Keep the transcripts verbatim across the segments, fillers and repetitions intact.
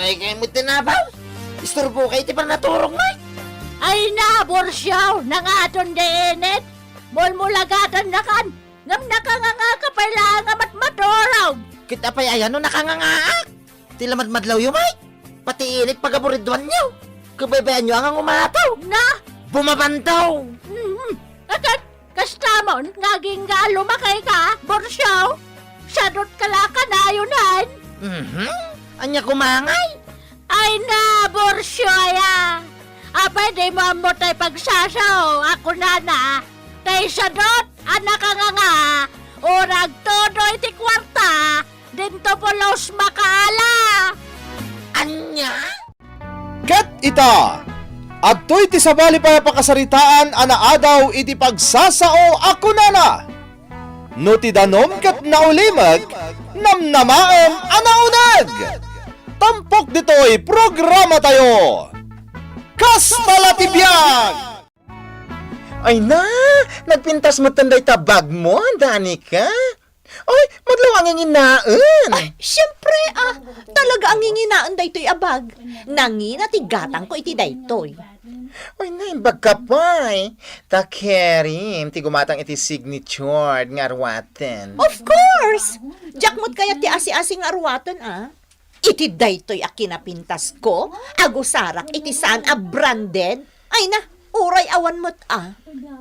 Ay, kayat met ti nabaw. Isturbo kay ti pannaturog, Mike. Ay na, Borsiaw, nangaton di init. Mulmulagatannakan. Ngem nakanganga ka pay laeng a matmaturog. Ket apay aya no nakangangaak? Ti lamadmadlawyo, Mike. Pati init pagaburidwanyo. Kabaybayanyo a nga umataw. Na? Bumabandaw. Mhm. Akat, kastamon nga agingga a lumakay ka, Borsiaw? Sadot ka la kanayon. Mhm. Ania koma ngay? Ay na, Borsiaw aya. Apay dimo ammo tay pagsasao a kunana, tay sadot a nakanganga, o nagtudo iti kuarta, dinto pulos makaala. Ania? Ket ita, adtoy ti sabali pay a pakasaritaan a naadaw iti pagsasao a kunana, "No ti danum ket naulimek, namnamaem a nauneg." Tampok ditoy programatayo. Kasta la ti biag! Ay na, nagpintas metten dayta bagmo, Danica. Ay, madlaw a nginginaen. Ay, siyempre, ah, talaga a nginginaen daytoy a bag. Nangina ti gatangko iti daytoy. Ay, naimbag ka pay. Ta Kerim, ti gumatang iti signature nga arwaten. Of course! Diak met kayat ti asi-asi nga arwaten, ah. Iti daytoy a kinapintasko, agusarak iti saan a branded. Ay na, uray awan met, ah.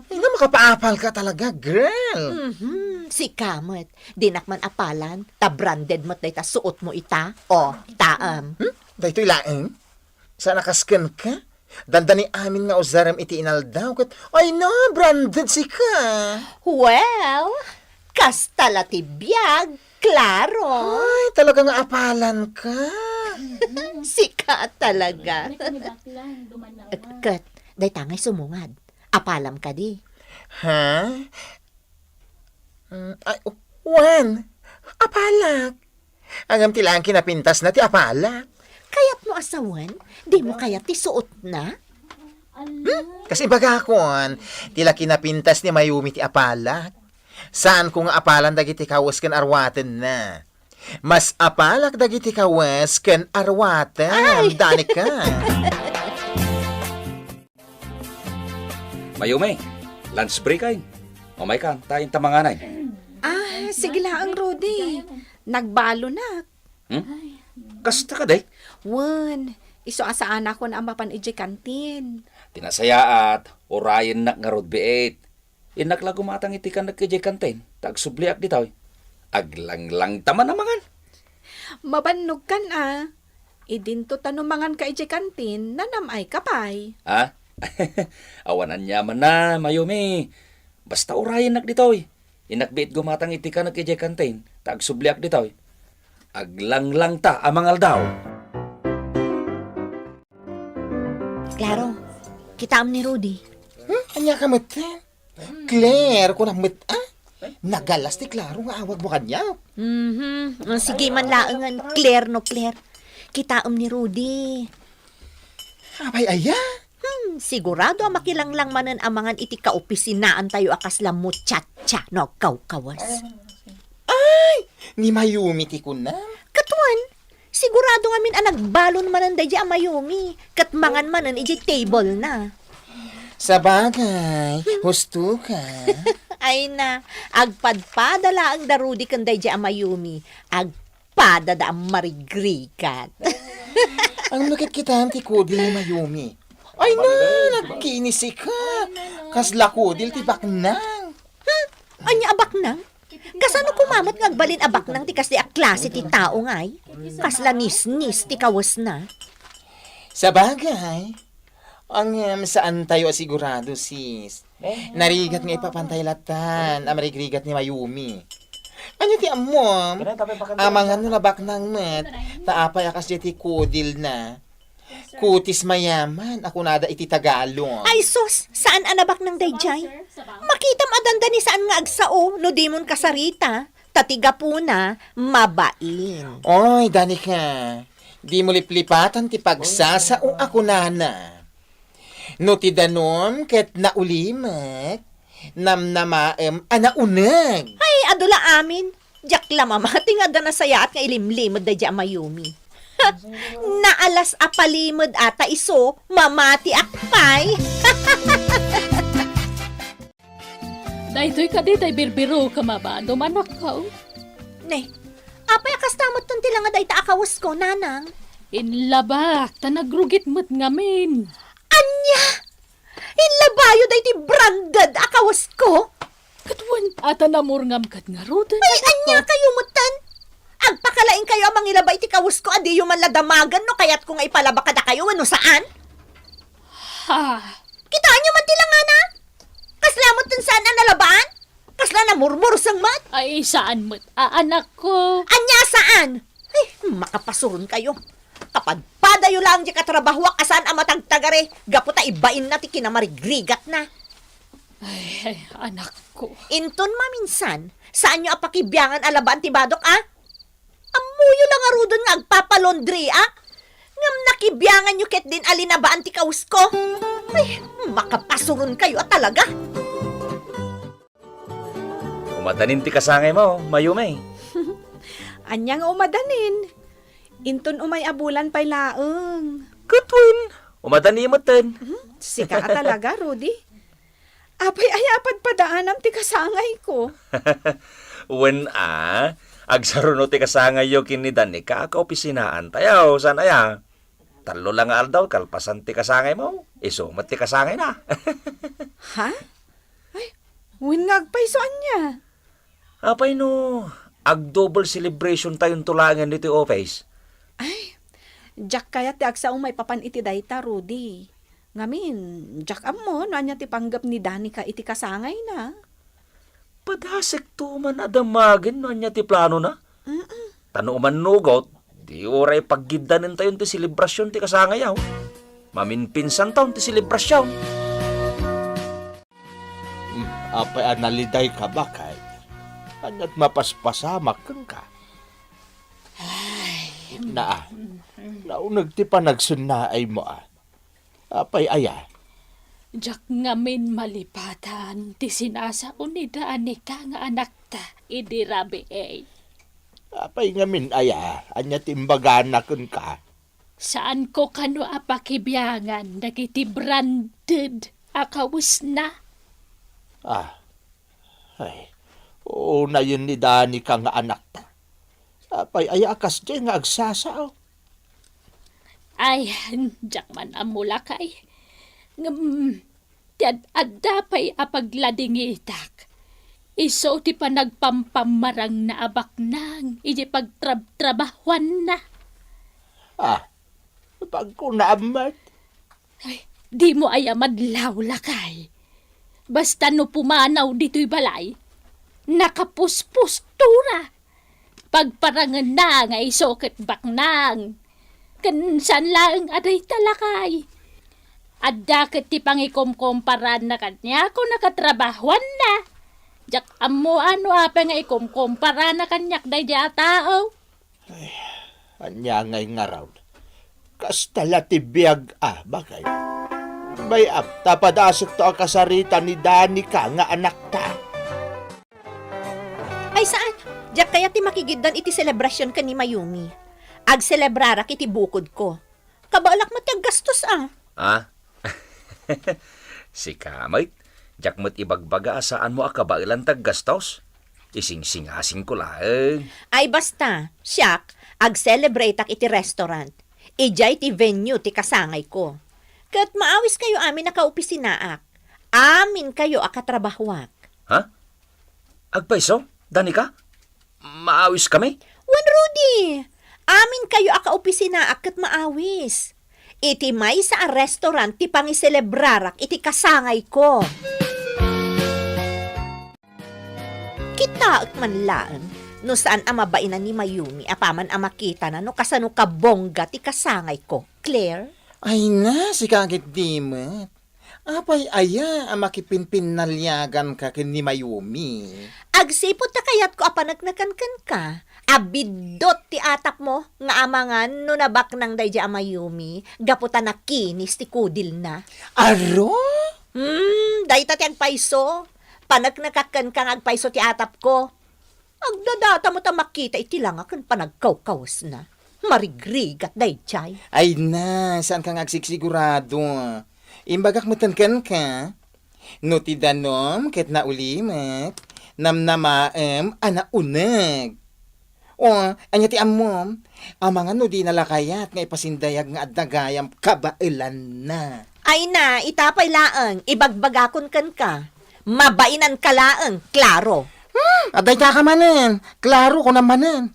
Ay na, makapaapal ka talaga, girl. Mhm, sika met. Dinak man apalan, ta branded met dayta suotmo ita. O, taem. Hmm? Daytoy laeng? Saan a kas kenka? Dandani amin nga usarem iti inaldaw ket, ay na, branded sika. Well, kasta la ti biag, klaro. Ay, talaga nga apalan ka. Sika talaga. Ket, dayta ngay sumungad. Apalam kadi? Ha? Mm, ay, wen, apalak. Ngem ti laeng kinapintasna ti apalak. Kayatmo a sawen? Dimo kayat ti suotna? Hmm? Kas ibagakon, ti la kinapintas ni Mayumi ti apalak. Saanko nga apalan dagiti kawes ken arwatenna. Mas apalak dagiti kawes ken arwaten, Ay! Danica. Mayumi, lunch break ay. Umayka, ta inta manganay. Ah, sige laeng, Rudy. Nagbalonak. Hmm? Kasta kadi? Wen, isu a saanakon a mapan idiay kantin. Ti nasayaat, urayennak ngarud biit. Innak la gumatang iti kanek idiay kantin, ta agsubliak ditoy. Aglanglangta man a mangan. Mabannogkan a. Idinto ta no manganka idiay kantin, nanam-ayka pay. Ha? Awan aniamanna, Mayumi. Basta urayennak ditoy. Innak biit gumatang iti kanek idiay kantin, ta agsubliak ditoy. Aglanglang ta a mangaldaw. Klaro, kitaem ni Rudy. Hmm? Ania ka met? Claire, kunam met, ah? Nagalas ti Klaro nga awagmo kaniak. Mhm. Sige man laengen, Claire no Claire. Kitaem ni Rudy. Apay aya? Hmm, sigurado a makilanglang manen a mangan iti kaopisinaantayo a kasla muchacha no agkawkawas. Ay, ni Mayumi ti kunam? Katuan, sigurado ngamin a nagbalon manen daydiay a Mayumi, ket mangan manen idiay table na. Sabagay, husto ka. Ay na, agpadpada laeng da Rudy ken daydiay a Mayumi. Agpadada a marigrigat. Ang nakit kita ti kudil ni Mayumi. Ay na, nagkinis ka. Kasla kudil ti baknang. Hmm? Ania a baknang? Kasano koma met nga agbalin a baknang ti kasdi a klase ti tao ngay? Kasla nisnis ti kawesna. Sabagay, ngem saantayo a sigurado, sis. Narigat nga ipapantay latan a marigrigat ni Mayumi. Ania ti ammom? Amangan no nabaknang met, ta apay a kasdi ti kudil na. Kutis mayaman a kunada iti Tagalog. Ay sus, saan a nabaknang daydiay? Makitam a dandani saan nga agsao no dimon kasarita, ta ti gapuna, mabain. Oy, Danica, dimo liplipatan ti pagsasao a kunana. No ti danum ket naulimek, namnamaem a nauneg. Ay, adu la amin. Diak la mamati nga adda nasayaat nga ilimlimed daydiay a Mayumi. Naalas a palimed a ta isu, mamatiak pay. Daytoy kadi tay birbirokem a badom, anakko. Ne, apay a kasta metten ti langa dayta a kawesko, nanang? Inlabak, ta nagrugit met ngamin. Ania? Inlabayo daytoy branded a kawesko? Ket wen, ata namurngam ket ngaruden, anakko. Ay, ania kayo metten? Agpakalaing kayo a mangilaba iti kawesko a diyo man la damagen no kayatko nga ipalaba kadakayo wenno saan? Ha? Kitaenyo man ti langana? Kasla metten saan a nalabaan? Kasla namurmurseng met? Ay, saan met a, anakko. Ania saan? Ay, makapasuron kayo. Kapadpadayo laeng diay katrabahoak a saan a matagtagari gapu ta ibainna ti kinamarigrigatna. Ay, ay, anakko. Inton maminsan, saanyo a pakibiangan a labaan ti badok, a? Ammoyo la ngaruden nga agpapalaundry, a? Ngem nakibianganyo ketdin a linabaan ti kawesko? Ay, makapasuron kayo a talaga. Umadanin ti kasangaymo, Mayumi. Ania nga umadanin? Inton umay a bulan pay laeng. Ket wen, umadani metten. Hmm, sika a talaga, Rudy. Apay aya a padpadaanam ti kasangayko? Wen a, agsaruno ti kasangayyo ken ni Danica a kaopisinaantayo, saan aya? Tallo la nga aldaw kalpasan ti kasangaymo, isu met ti kasangayna. Ha? Ay, wen nga agpayso ania? Apay no ag-double celebration tayonto laengen ditoy office? Ay, diak kayat ti agsao maipapan iti dayta, Rudy. Ngamin, diak ammo no ania ti panggep ni Danica iti kasangayna. Padasekto man a damagen no ania ti planona. Mm-mm. Ta no umannugot, di uray paggiddanentayon ti selebrasion ti kasangayyo. Maminpinsanton ti selebrasion. Hmm, apay a nalidayka, baket? Ania't mapaspasamak kenka? Ay. Naa, nauneg ti panagsennaaymo, a. Apay aya? Diak ngamin malipatan ti sinasao ni Danica nga anakta idi rabii. Apay ngamin aya? Ania ti imbagana kenka? Saanko kano a pakibiangan dagiti branded a kawesna? Ah, ay, unayen ni Danica nga anakta. Apay aya a kasdiay nga agsasao? Ay, diak man ammo, lakay. Ngem, ti ad-adda pay a pagladingitak, isu ti panagpampammarangna a baknang iti pagtrabtrabahuanna. Ah, pagkunaam met. Ay, dimo aya madlaw, lakay. Basta no pumanaw ditoy balay, nakapuspostura. Pagparangenna nga isu ket baknang. Ken saan laeng a dayta, lakay. Adda ket ti pangikomkomparanna kaniak no katrabahuanna. Diak ammo no apay nga ikomkomparana kaniak daydiay a tao. Ay, ania ngay ngarud? Kasta la ti biag a, baket? Bay-am ta padasekto a kasarita ni Danica nga anakta. Ay, saan? Diak kayat ti makigiddan iti selebrasion ken ni Mayumi. Agselebrarak iti bukodko. Kabaelak met ti aggastos, a. Ah? Sika met, diak met ibagbaga a saanmo a kabaelan ti aggastos. Isingsingasingko laeng. Ay, basta, siak, agselebrateak iti restaurant. Idiay ti venue ti kasangayko. Ket maawiskayo amin a kaopisinaak. Aminkayo a katrabahoak. Ha? Agpayso, Danica? Maawiskami? Wen, Rudy! Aminkayo a kaopisinaak ket maawis. Iti maysa a restaurant ti pangiselebrarak iti kasangayko. Kitaek man laeng no saan a mabainan ni Mayumi apaman a makitana no kasano kabongga ti kasangayko, Claire. Ay na, sika ketdi met. Apay aya a makipinpinnaliaganka ken ni Mayumi? Agsipud ta kayatko a paneknekan kenka, a biddut ti atapmo nga amangan no nabaknang daydiay a Mayumi gapu ta nakinis ti kudilna. Aro? Hmm, dayta ti agpayso. Paneknekak kenka nga agpayso ti atapko. Agdadata met a makita iti langa ken panagkawkawesna. Marigrigat daydiay. Ay na, saanka nga agsigsigurado. Imbagak metten kenka, no ti danom ket naulimek, namnamaem a nauneg. O, ania ti ammom? Amangan no dina la kayat nga ipasindayag nga adda gayam kabaelanna. Ay na, ita pay laeng, ibagbagakon kenka. Mabainanka laeng, klaro. Hmm, adda ita ka manen. Klaro ko na manen.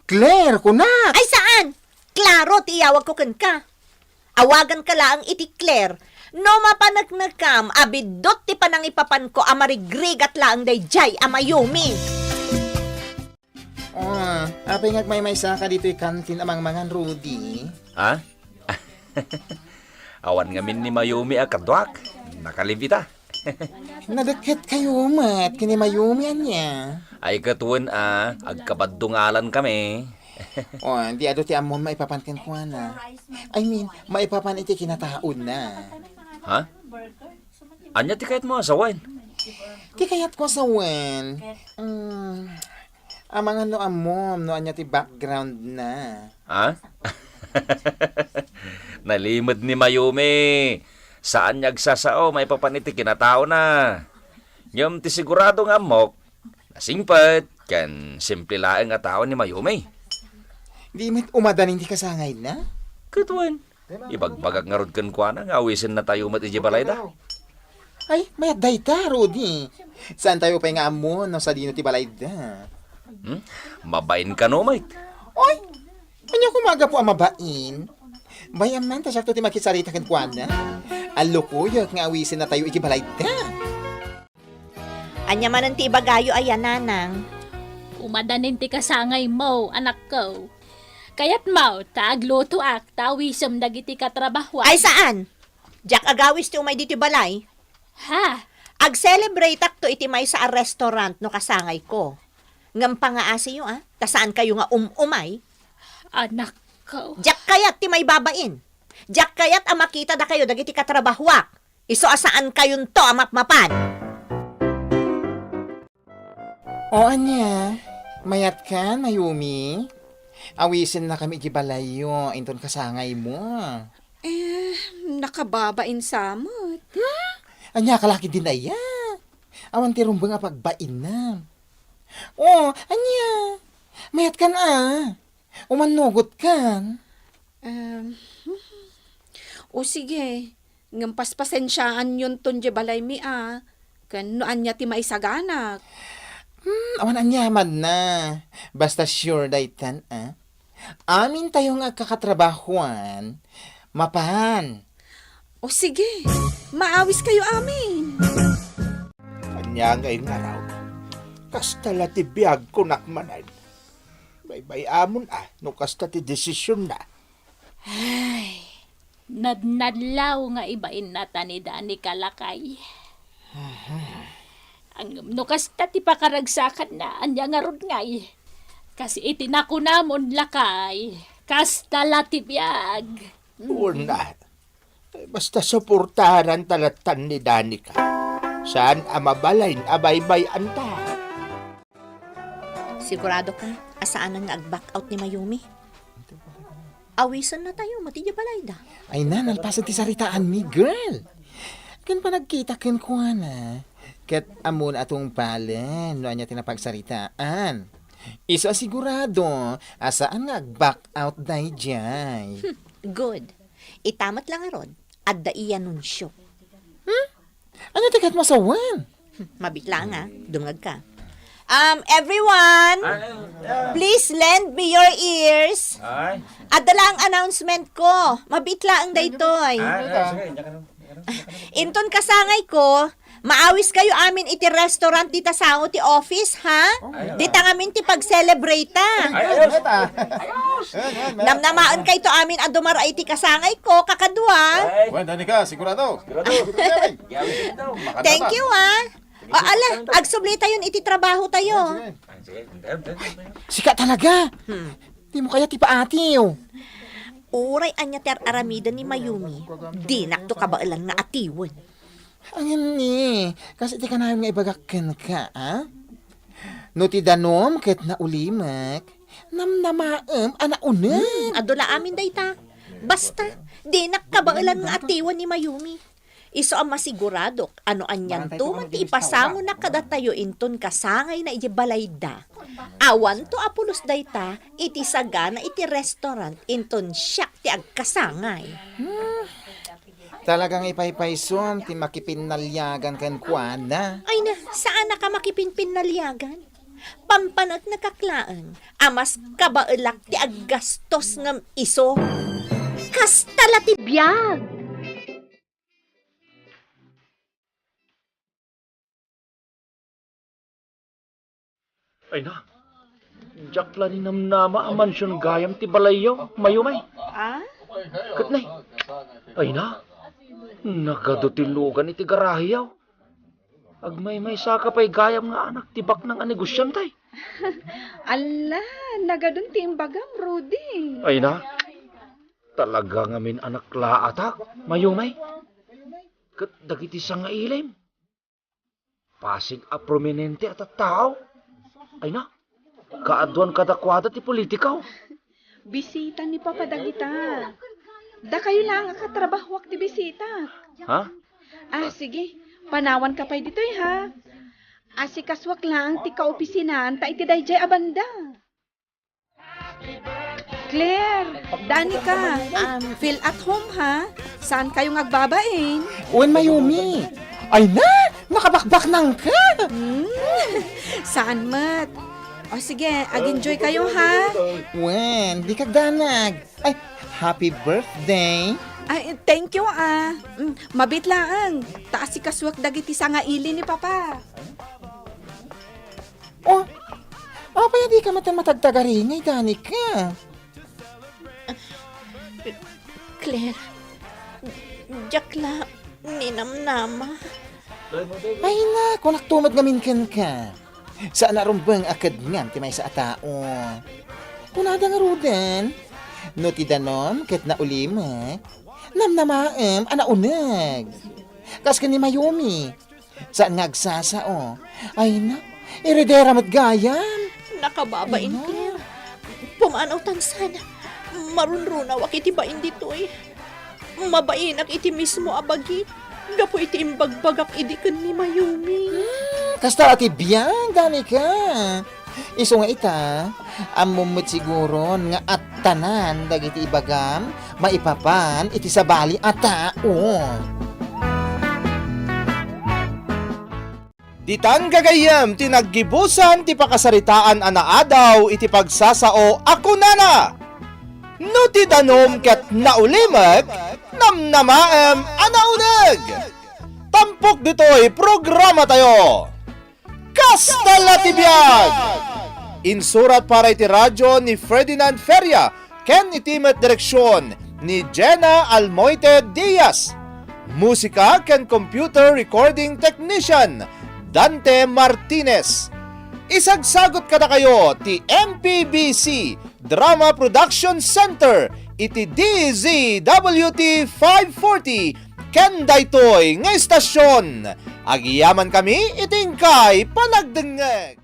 Claire, kunak! Ay, saan? Klaro ti iyawagko kenka. Awaganka laeng iti Claire. No mapaneknekam a biddut ti panangipapanko a marigrigat laeng daydiay a Mayumi. Oh, apay nga agmaymaysaka ditoy kantin a mangmangan, Rudy? Ha? Awan ngamin ni Mayumi a kaduak. Nakalibita. Nadakket kayo met ken ni Mayumi ania? Ay, ket wen a, agkabaddungalan kami. Oh, di adu ti ammon maipapan kenkuana. I mean, maipapan iti kinataona. Ha? Ania ti kayatmo a sawen? Ti kayatko a sawen, mm, amangan no ammom no ania ti background na. Ha? Nalimed ni Mayumi. Saan nga agsasao maipapan iti kinataona. Ngem ti sigurado nga ammok, nasingpet ken simple laeng a tao ni Mayumi. Di met umadanin ti kasangayna? Ket wen, ibagbagak ngarud kenkuana nga awisennatayo met idiay balayda. Ay, mayat dayta, Rudy. Saantayo pay nga ammon no sadino ti balayda. Hmm? Mabain kano met? Oy, ania koma a gapu a mabain? Bay-am man ta siakto ti makisarita kenkuana. Allukoyek nga awisennatayo iti balayda. Ania manen ti ibagayo aya, nanang? Umadanin ti kasangaymo, anakko. Kayatmo ta aglutoak ta awisem dagiti katrabahoak? Ay, saan? Diak agawis ti umay ditoy balay. Ha? Ag-celebrateakto iti maysa a restaurant no kasangayko. Ngem pangaasiyo, a, ta saankayo nga um-umay. Anakko. Diak kayat ti maibabain. Diak kayat a makita dakayo dagiti katrabahoak. Isu a saankayonto a mapmapan. O ania, mayatkan, Mayumi? Awisennakami iti balayyo, inton kasangaymo. Eh, nakababain sa met. Hmm? Ania ka la ketdin aya? Awan ti rumbeng a pagbainam. O, ania? Mayatkan a. Umannugotkan. Em, o sige, ngem paspasensiaanyonton diay balaymi a, ken no ania ti maisaganak. Hmm, awan aniamanna. Basta sure daytan a. Amintayo nga agkakatrabahoan, mapan. O sige, maawiskayo amin. Ania ngay ngarud? Kasta la ti biag, kunak manen. Baybay-amon a no kasta ti desisionna. Ay, nadnadlaw nga ibainna ta ni Danica, lakay. Ngem no kasta ti pakaragsakanna, ania ngarud ngay? Kas iti nakunamon, lakay, kasta la ti biag. Una, basta suportaranta lattan ni Danica. Saan a mabalin a baybay-anta. Sigurado ka a saanen nga ag-back out ni Mayumi? Awisennatayo met idiay balayda. Ay na, nalpasen ti saritaanmi, girl. Ken panagkita kenkuana, ket ammona a tungpalen no ania ti napagsaritaan. Isu a sigurado a saan nga ag-back out daydiay. Hmm, good. Ita met la ngarud, adda i-anunsio. Hmm? Ania ti kayatmo a sawen? Hmm, mabiit laeng a, dumngegka. Um, everyone, please lend me your ears. Ay. Adda laeng announcement ko. Mabiit laeng daytoy. Ay, ay, sige, diyan ka na. Inton kasangayko, maawiskayo amin iti restaurant dita sao ti office, ha? Ay, ay. Dita ngamin ti pag-celebrate-a. Ay, ayos. Ayos. Namnamaenkayto amin a dumar-ay ti kasangayko, kakadua. Ay. Wen, Danica, sigurado. Sigurado. Sigurado. Thank you, ah. O, ala, agsublitayon iti trabahotayo. Sige. Sika talaga. Hmm. Dimo kayat ipaatiw. Uray ania ti ar-aramiden ni Mayumi, dinakto kabaelan nga atiwen. Ngem ni, kas iti kanayon nga ibagak kenka, a? No ti danum ket naulimek, Namnamaem a nauneg. Hmm, adu la amin dayta. Basta, dinak kabaelan nga atiwen ni Mayumi. Isu a masiguradok a no anianto man ti ipasangona kadatayo inton kasangayna idiay balayda, awanto a pulos dayta iti sagana iti restaurant inton siak ti agkasangay. Hmm. Talaga nga ipaypaysom ti makipinnaliagan kenkuana. Ay na, saannak a makipinpinnaliagan? Pampaneknek laeng a mas kabaelak ti aggastos ngem isu. Kasta la ti biag! Ay na, diak la ninamnama a mansion gayam ti balayyo, Mayumi. Ah? Ket nay, ay na, nagadu ti lugan iti garaheyo. Agmaymaysaka pay gayam nga anak ti baknang a negosiante. Alla, nagadun ti imbagam, Rudy. Ay na, talaga ngamin a naklaatak, Mayumi. Ket dagiti sangailim, pasig a prominente a tattao. Ay na, kaaduan kadakuada ti politiko. Bisita ni Papa dagita. Dakayo laeng a katrabahoak ti bisitak. Ha? Ah, sige. Panawanka pay ditoy, ha? Asikasuak laeng ti kaopisinaan ta iti daydiay a banda. Claire, Danica, um, feel at home, ha? Saan kayo nga agbabain? Wen, Mayumi. Ay na, nakabakbaknangka. Hmm, saan met? O sige, ag-enjoy kayo, ha? Wen, dika agdanag. Ay, happy birthday. Ay, thank you, ah. Mm, mabiit laeng. Ta asikasuak dagiti sangaili ni Papa. Oh, apay a dika met matagtagaringay, Danica? Claire, diak la ninamnama. Ay na, kunakto met ngamin kenka. Saan a rumbeng a kedngam ti maysa a tao. Kunada ngaruden, no ti danum ket naulimek, namnamaem a nauneg. Kas ken ni Mayumi, saan nga agsasao. Ay na, eredera met gayam. Nakababain, ay na. Claire. Pumanaw tan sana. Marunrunawak iti bain ditoy. Mabainak iti mismo a bagik gapu iti imbagbagak idi ken ni Mayumi. Hmm, kasta la ti biag, Danica. Isu nga ita, ammom met siguron nga attanan dagiti ibagam maipapan iti sabali a tao. Ditan gagayyem ti naggibusan ti pakasaritaan a naadaw iti pagsasao a kunana, "No ti danum ket naulimek, namnamaem a nauneg." Tampok ditoy programatayo. Kasta la ti biag! Insurat para iti radyo ni Ferdinand Feria ken iti met direksion ni Jenna Almoite Diaz. Musika ken computer recording technician, Dante Martinez. Isagsagut kadakayo ti M P B C Drama Production Center iti D Z W T five forty ken daytoy nga istasyon. Agyamankami iti inkay panagdengngeg.